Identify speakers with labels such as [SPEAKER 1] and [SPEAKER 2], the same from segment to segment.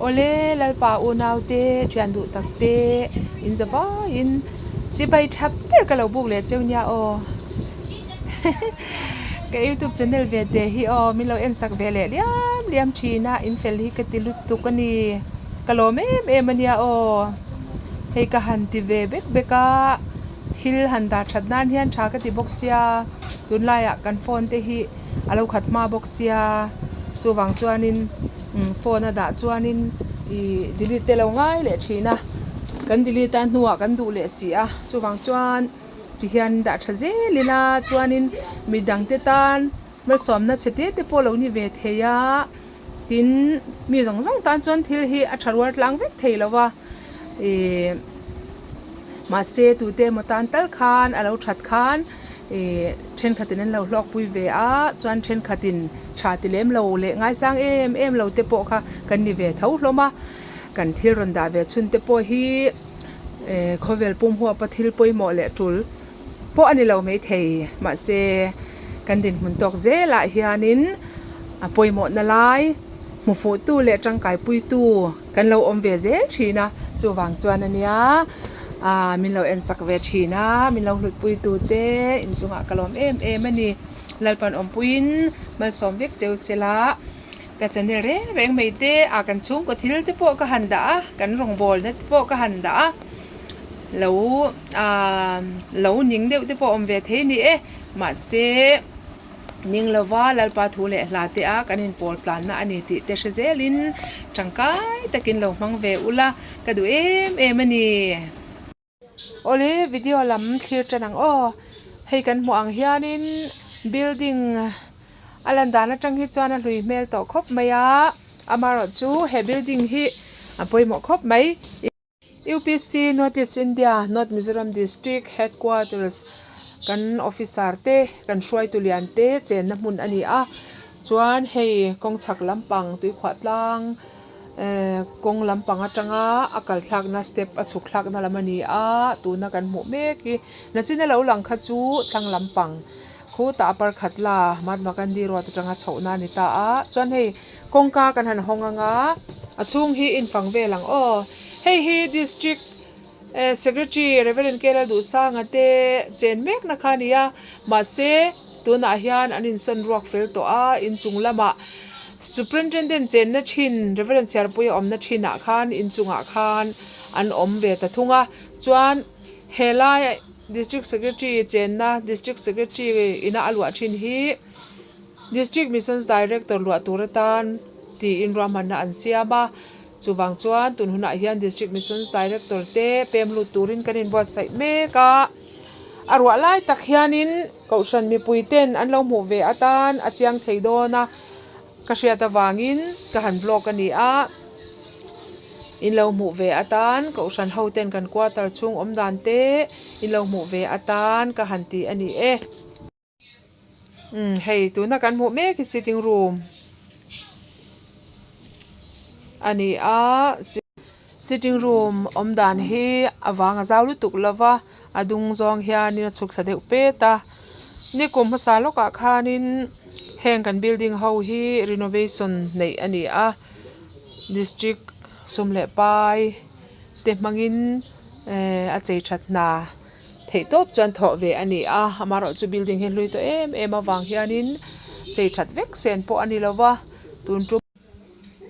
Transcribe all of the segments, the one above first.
[SPEAKER 1] Awle Lalpa unaute thian duh tak te in za vaiin chibai tha ber ka lo buk leh cheu nia aw ka youtube channel ve te hi aw min lo en sak ve leh liam liam thin a in fel hi ka ti lutuk a ni ka lawm em em a nia aw hei ka han ti ve bek bek a thil han dah that nan hian tha ka ti bawk sia tunlaiah kan phone te hi a lo khat hma bawk sia chuvang chuanin phone a dah chuanin ih delete te lo ngai leh thin a kan delete a hnuah kan duh leh si a chuvang chuan tihian dah tha zel ila chuanin midang te tan malsawmna chhe te te pawh a lo ni ve thei a tin mi zawng zawng tan chuan thil hi a tha rual tlang vek thei lo va ih mahse tute emaw tan tal khan a lo that khan ih thenkhatin an lo hlawkpui ve a chuan thenkhatin tha ti lem lo leh ngaisang em em lo te pawh kha kan ni ve tho hlawm a kan thil rawn dah ve chhun te pawh hi eh khawvel pum huapa thil pawimawh leh tul pawh a ni lo maithei mahse kan dinhmun tawk zelah hianin a pawimawhna lai hmu fuh tu leh tangkai pui tu kan lo awm ve zel thin a chuvang chuan a nia ah min lo en sak ve thin a min lo hlut pui tu te inchungah ka lawm em em a ni Lalpan awmpuiin malsawm vek cheu sela ka channel reng reng mai te ah kan chhungkaw thil te pawh ka han dah a kan rawngbawlna te pawh ka han dah a lo ah lo ning deuh te pawh awm ve thei a ni e mahse ning lova Lalpa thu leh hla te a kan inpawl tlanna a ni tih te hre zelin tangkai takin lo hmang ve ula ka duh em em a ni. Awle video lam thlir tan ang aw hei kan hmuh ang hianin building a lan dan atang hi chuan a hlui hmel tawh khawp mai a amaherawhchu he building hi a pawimawh khawp mai. Upc North East India North Mizoram District Headquarters kan officer te kan hruaitu lian te chenna hmun a ni a chuan hei kawng chhak lampang tuikhuah tlang. Ehh kawng lampang atanga a kal thlakna step a chhuk thlakna lam a ni a tuna kan hmuh mek hi nachina lo lang kha chu thlang lampang khutah a parkhat la Mahatma Gandhi road atanga chhohna a ni ta a chuan hei kawngka kan han hawng anga a chhung hi infang vel ang aw hei hi district ehh secretary Reverend K Lalduhsanga te chen mekna kha a ni a mahse. Tunah hian an insawn ruak fel tawh a, inchung lamah Superintendent chenna thin Reverend Chhiarpuia awmna thinah khan inchungah khan an awm ve ta thung a. Chuan helai District Secretary chenna District Secretary ina a luah thin hi District Missions Director luah tur atan tiin ruahmanna an siam a. Chuvang chuan tun hunah hian District Missions Director te pem lut turin kan inbuatsaih mek a. A ruah lai tak hianin kohhran mipui ten an lo hmuh ve atan a chiang thei dawn a, ka hriat avangin ka han vlog a ni a, in lo hmuh ve atan kohhran ho ten kan quarter chhung awm dan te in lo hmuh ve atan ka han ti a ni e. Umm hei tuna kan hmuh mek hi sitting room a ni a sitting room awm dan hi a vang a zau lutuk lo va a dung zawng hianin a chhuk thla deuh pet a nikum hmasa lawkah khanin heng kan building ho hi renovation neih a ni a district sum leh pai te hmangin ehh a chei that hna. Theih tawp chuan thawh ve a ni a, amaherawhchu building hi hlui tawh em em avang hianin chei that vek sen pawh a ni lo va, tun tum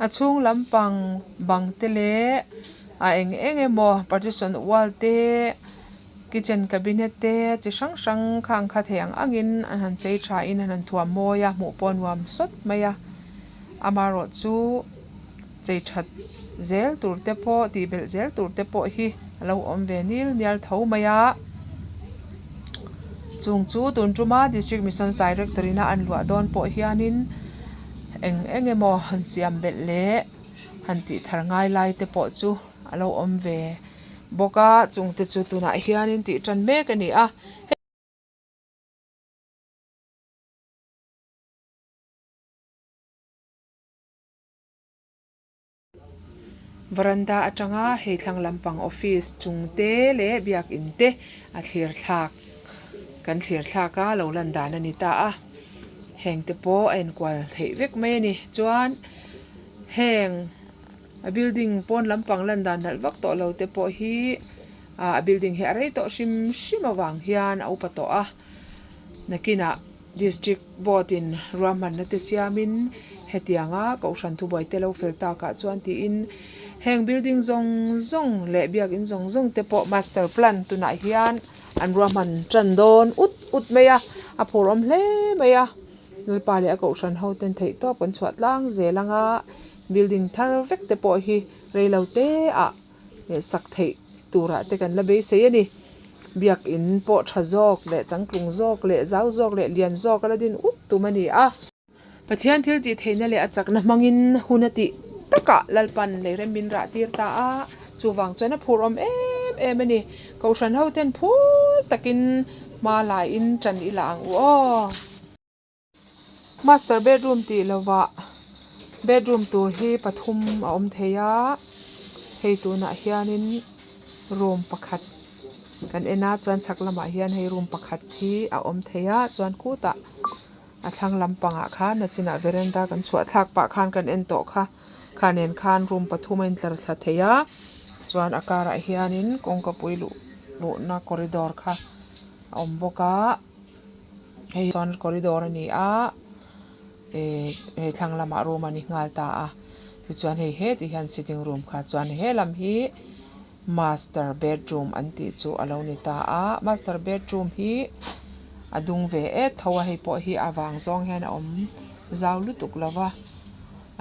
[SPEAKER 1] a chhung lampang bang te leh a eng eng emaw partition wall te kitchen cabinet te chi hrang hrang khang kha thei ang angin an han chei tha in an han thuam mawi a hmuh pawh a nuam sawt mai a, amaherawhchu. Chei that zel tur te pawh tih belh zel tur te pawh hi a lo awm ve nil nial tho mai a chung chu tun tuma district missions director ina an luah dawn pawh hianin eng eng emaw han siam belh leh han tih thar ngai lai te pawh chu a lo awm ve bawk a chung te chu tunah hianin tih tan mek a ni a. Varanda atanga hei thlang lampang office chung te leh biakin te a thlir thlak kan thlir thlak a lo lan dan a ni ta a heng te pawh a enkual theih vek mai a ni chuan heng. A building pawn lampang lan dan nalh vak tawh lo te pawh hi ah a building hi a rei tawh hrim hrim avang hian a upa tawh a nakinah district board in ruahmanna te siamin hetianga kohhran thubuai te lo fel takah chuan tiin heng building zawng zawng leh biakin zawng zawng te pawh master plan tunah hian an ruahman tan dawn ut ut mai a a phur awm hle mai a Lalpa leh a kohhran ho ten theih tawp an chhuah tlang zel anga building thar vek te pawh hi rei lo te ah leh sak theih turah te kan la beisei a ni. Biakin pawh tha zawk leh changtlung zawk leh zau zawk leh lian zawk a la din ut tum a ni a. Pathian thil tih theihna leh a chakna hmangin hun a tih takah Lalpan leirem min rah tir ta a, chuvang chuan a phur awm em em a ni. Kohhran ho ten phur takin hma laiin tan ila ang u aw. Master bedroom tih lovah bedroom tur hi pathum a awm thei a, hei tunah hianin room pakhat kan en a chuan chhak lamah hian hei room pakhat hi a awm thei a chuan khutah a thlang lampangah khan a chinah veranda kan chhuah thlak pah khan kan en tawh kha kha nen khan room pathum a intlar thla thei a chuan a karah hianin kawngkapui luh luhna corridor kha a awm bawk a. Hei chuan corridor a ni a ihh hei thlang lamah room a ni nghal ta a tichuan hei hetih hian sitting room kha chuan he lam hi master bedroom an tih chu a lo ni ta a master bedroom hi a dung ve et tho a hei pawh hi a vang zawng hian a awm zau lutuk lo va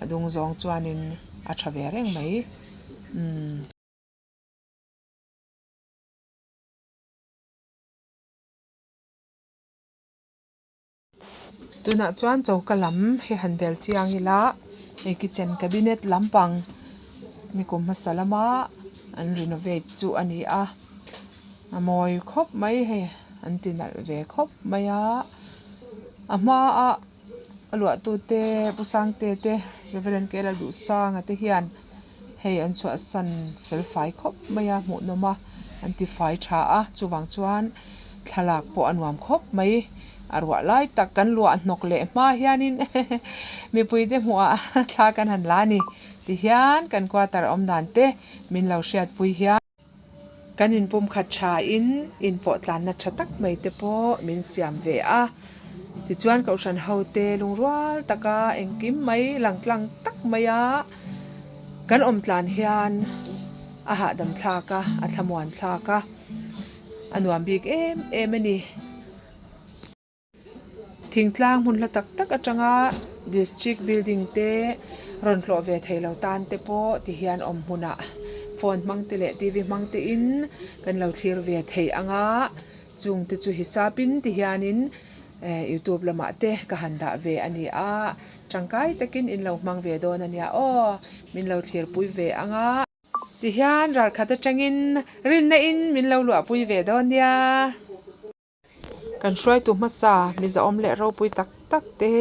[SPEAKER 1] a dung zawng chuanin a tha ve reng mai umm. Tunah chuan choka lam hi han bel chiang ila hei kitchen cabinet lampang nikum hmasa lama an renovate chu a ni a a mawi khawp mai hei an ti nalh ve khawp mai a a hmaa a luahtu te pu sangte te reverend K Lalduhsanga te hian. Hei an chhuahsan fel fai khawp mai a hmuh nawm a an ti fai tha a chuvang chuan thlalak pawh a nuam khawp mai a ruah lai tak kan luah hnawk leh hma hianin mipui te hmuh ah thla kan han la a ni tihian kan quarter awm dan te min lo hriatpui hian. Kan inpumkhat thain inpawh tlanna tha tak mai te pawh min siam ve a. Tichuan Kohhran hote lungrual taka engkim mai langtlang tak maia kan awm tlan hian a hahdam thlak a, a thlamuan thlak a, a nuam bik em em a ni. Thingtlang hmun hla tak tak atanga district building te rawn hlawh ve thei lo tan te pawh ti hian awm hmunah phone hmang te leh T V hmang te in kan lo thlir ve thei ang a chung te chu hisapin ti hianin eh youtube lamah te ka han dah ve a ni a tangkai takin in lo hmang ve dawn a nia aw min lo thlir pui ve ang a. Tihian ralkhat atangin rinna in min lo luahpui ve dawn nia. Kan hruaitu hmasa mizaawm leh ropui tak tak te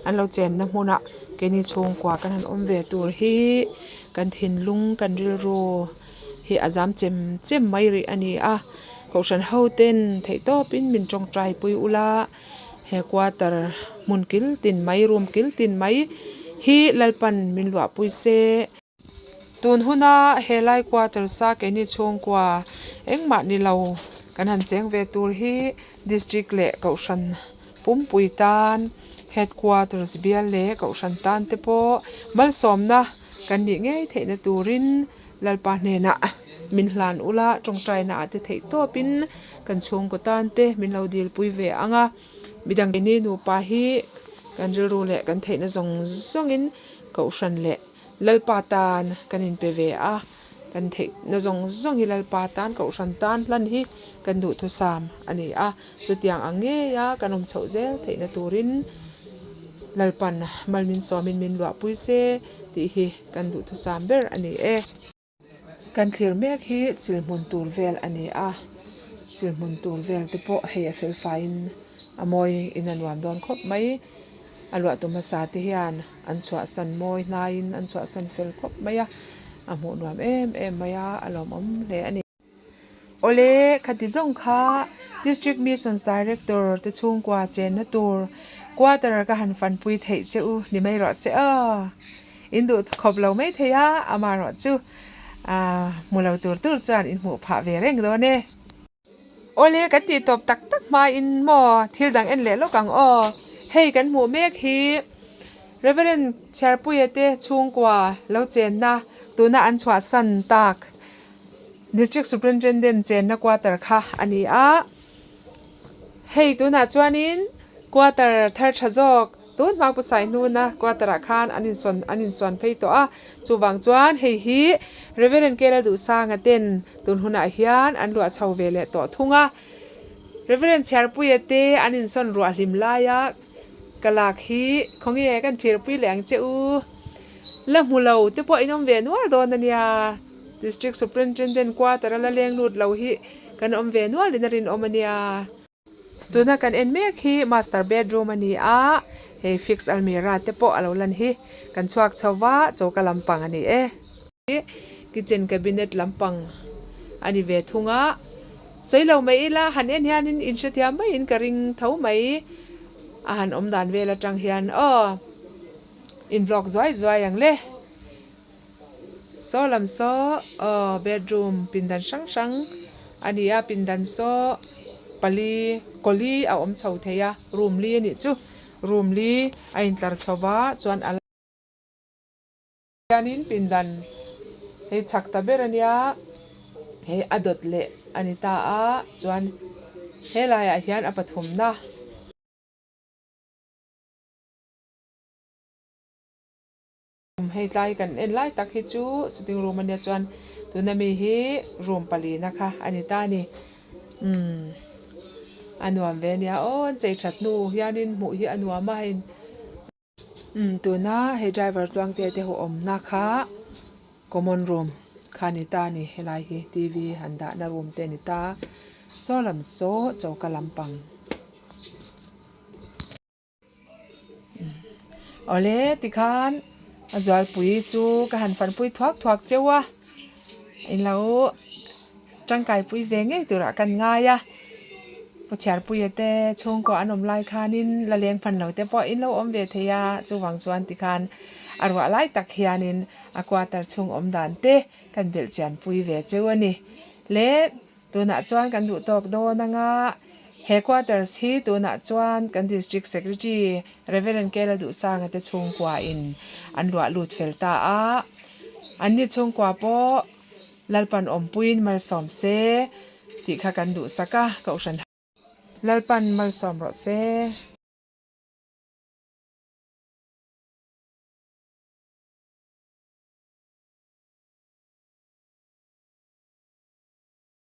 [SPEAKER 1] an lo chenna hmunah keini chhungkua kan han awm ve tur hi kan thinlung kan rilru hi a zam chem chem mai rih a ni a kohhran ho ten theih tawpin min tawngtai pui ula he quarter hmun kil tin mai room kil tin mai hi Lalpan min luahpui se. Tun huna helai quarters a keini chhungkua engmah ni lo kan han cheng ve tur hi district leh kohhran pumpui tan headquarters bial leh kohhran tan te pawh malsawmna kan nih ngei theihna turin Lalpa hnenah min hlan ula tawngtaina ah te theih tawpin kan chhungkaw tan te min lo dilpui ve ang a midang keini nupa hi kan rilru leh kan theihna zawng zawngin kohhran leh. Lalpa tan kan inpe ve a, kan theihna zawng zawng hi Lalpa tan, Kohhran tan hlan hi kan duhthusam a ni a. Chutiang ang ngeia kan awm chhoh zel theihna turin Lalpan mal min sawmin min luahpui se tih hi kan duhthusam ber a ni e. Kan thlir mek hi silhmun tur vel a ni a, silhmun tur vel te pawh hei a fel faiin a mawi in a nuam dawn khawp mai. A luahtu hmasa te hian an chhuahsan mawi hnaiin an chhuahsan fel khawp mai a, a hmuh nuam em em mai a, a lawmawm hle a ni. Awle, khati zawng kha District Missions Director te chhungkua chenna tur quarter ka han fanpui theih che u ni mai rawh se aw. In duh khawp lo mai thei a, amaherawh chu hmu lo tur tur chuan in hmuh phah ve reng dawn e. Awle kan tih tawp tak tak hmain maw thil dang en leh lawk ang aw. Hei kan hmuh mek hi Reverend Chhiarpuia te chhungkua lo chenna tuna an chhuahsan tak District Superintendent chenna quarter kha a ni a. Hei tunah chuanin quarter thar tha zawk tun hma pu sai hnuna quarter ah khan an insawn an insawn phei tawh a chuvang chuan hei hi Reverend Kela Duhsanga ten tun hunah hian an luah chho ve leh tawh thung a Reverend Chhiarpuia te an insawn ruah hlim laia ka lak hi khawnge kan thirpui leh ang che u la hmu lo te pawh in awm ve nual dawn a nia District Superintendent quarter a la leng lut lo hi kan awm ve nual in a rinawm a nia. Tuna kan en mek hi master bedroom a ni a, hei fix almirah te pawh a lo lan hi. Kan chhuak chho va, choka lampang a ni e. Kitchen cabinet lampang a ni ve thung a, sawi lo mai ila han en hianin in hrethiam maiin ka ring tho mai a han awm dan vel atang hian aw in vlog zuai zuai ang le. Saw lam saw aw bedroom pindan hrang hrang a ni a pindan saw pali kawli a awm chho thei a room li a nih chu room li a intlar chho va chuan a hianin pindan hei chhak ta ber a nia hei a dawt leh a ni ta a chuan helaiah hian a pathumna. Hei tlai kan en lai tak hi chu sitting room ania chuan tuna mi hi room palina kha a ni ta a ni umm a nuam ve ania aw an chei that hnu hianin hmuh hi a nuam a hei umm tuna hei driver tluangte te ho awmna kha common room kha a ni ta a ni helai hi t v han dahna room te a ni ta saw lam saw choka lampang. Awle tikhan a zualpui chu ka han fanpui thuak thuak cheu a ilo tangkaipui ve ngei turah kan ngai a pu chhiarpuia te chhungkaw an awm lai khanin la leng phan lo te pawh in lo awm ve thei a chuvang chuan tikhan a ruah lai tak hianin a quarter chhung awm dan te kan belh chian pui ve cheu a ni le. Tunah chuan kan duh tawk dawn anga he quarters hi tunah chuan kan District Secretary Rev. Kela Duhsanga te chhungkua in an luah lut fel ta a, anni chhungkua pawh Lalpan awmpuiin malsawm se tih kha kan duhsak a, Kohhran Lalpan malsawm rawh se.